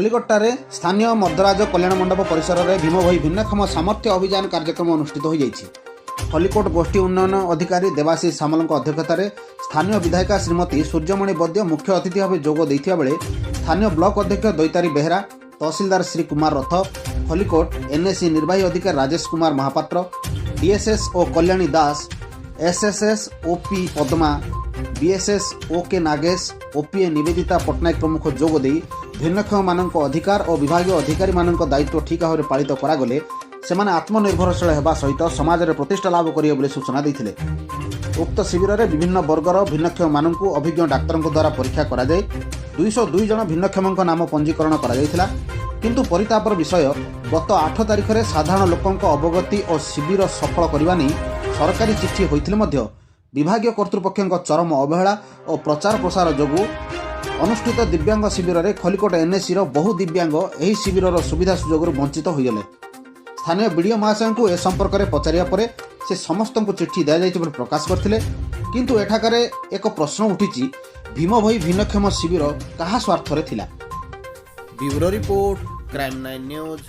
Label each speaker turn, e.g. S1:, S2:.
S1: ଖଲିକୋଟଠାରେ ସ୍ଥାନୀୟ ମର୍ଦ୍ଦରାଜ କଲ୍ୟାଣ ମଣ୍ଡପ ପରିସରରେ ଭୀମଭୋଇ ଭିନ୍ନକ୍ଷମ ସାମର୍ଥ୍ୟ ଅଭିଯାନ କାର୍ଯ୍ୟକ୍ରମ ଅନୁଷ୍ଠିତ ହୋଇଯାଇଛି। ଖଲିକୋଟ ଗୋଷ୍ଠୀ ଉନ୍ନୟନ ଅଧିକାରୀ ଦେବାଶିଷ ସାମଲଙ୍କ ଅଧ୍ୟକ୍ଷତାରେ ସ୍ଥାନୀୟ ବିଧାୟିକା ଶ୍ରୀମତୀ ସୂର୍ଯ୍ୟମଣି ବୈଦ୍ୟ ମୁଖ୍ୟ ଅତିଥି ଭାବେ ଯୋଗ ଦେଇଥିବା ବେଳେ ସ୍ଥାନୀୟ ବ୍ଲକ ଅଧ୍ୟକ୍ଷ ଦୈତାରୀ ବେହେରା, ତହସିଲଦାର ଶ୍ରୀ କୁମାର ରଥ, ଖଲିକୋଟ ଏନ୍ଏସି ନିର୍ବାହୀ ଅଧିକାରୀ ରାଜେଶ କୁମାର ମହାପାତ୍ର, ଡିଏସ୍ଏସ୍ ଓ କଲ୍ୟାଣୀ ଦାସ, ଏସ୍ଏସ୍ଏସ୍ ଓ ପି ପଦ୍ମା, ବିଏସ୍ଏସ୍ ଓ କେ ନାଗେଶ, ଓପିଏ ନିବେଦିତା ପଟ୍ଟନାୟକ ପ୍ରମୁଖ ଯୋଗ ଦେଇ ଭିନ୍ନକ୍ଷମମାନଙ୍କ ଅଧିକାର ଓ ବିଭାଗୀୟ ଅଧିକାରୀମାନଙ୍କ ଦାୟିତ୍ୱ ଠିକ୍ ଭାବରେ ପାଳିତ କରାଗଲେ ସେମାନେ ଆତ୍ମନିର୍ଭରଶୀଳ ହେବା ସହିତ ସମାଜରେ ପ୍ରତିଷ୍ଠା ଲାଭ କରିବେ ବୋଲି ସୂଚନା ଦେଇଥିଲେ। ଉକ୍ତ ଶିବିରରେ ବିଭିନ୍ନ ବର୍ଗର ଭିନ୍ନକ୍ଷମମାନଙ୍କୁ ଅଭିଜ୍ଞ ଡାକ୍ତରଙ୍କ ଦ୍ୱାରା ପରୀକ୍ଷା କରାଯାଇ 202 ଜଣ ଭିନ୍ନକ୍ଷମଙ୍କ ନାମ ପଞ୍ଜୀକରଣ କରାଯାଇଥିଲା। କିନ୍ତୁ ପରିତାପର ବିଷୟ, ଗତ 8 ତାରିଖରେ ସାଧାରଣ ଲୋକଙ୍କ ଅବଗତି ଓ ଶିବିର ସଫଳ କରିବା ନେଇ ସରକାରୀ ଚିଠି ହୋଇଥିଲେ ମଧ୍ୟ ବିଭାଗୀୟ କର୍ତ୍ତୃପକ୍ଷଙ୍କ ଚରମ ଅବହେଳା ଓ ପ୍ରଚାର ପ୍ରସାର ଯୋଗୁଁ ଅନୁଷ୍ଠିତ ଦିବ୍ୟାଙ୍ଗ ଶିବିରରେ ଖଲିକୋଟ ଏନ୍ଏସିର ବହୁ ଦିବ୍ୟାଙ୍ଗ ଏହି ଶିବିରର ସୁବିଧା ସୁଯୋଗରୁ ବଞ୍ଚିତ ହୋଇଗଲେ। ସ୍ଥାନୀୟ ବିଡ଼ିଓ ମହାଶୟଙ୍କୁ ଏ ସମ୍ପର୍କରେ ପଚାରିବା ପରେ ସେ ସମସ୍ତଙ୍କୁ ଚିଠି ଦିଆଯାଇଛି ବୋଲି ପ୍ରକାଶ କରିଥିଲେ। କିନ୍ତୁ ଏଠାକାରେ ଏକ ପ୍ରଶ୍ନ ଉଠିଛି, ଭୀମଭୋଇ ଭିନ୍ନକ୍ଷମ ଶିବିର କାହା ସ୍ୱାର୍ଥରେ ଥିଲା?
S2: Bureau report, Crime 9 News.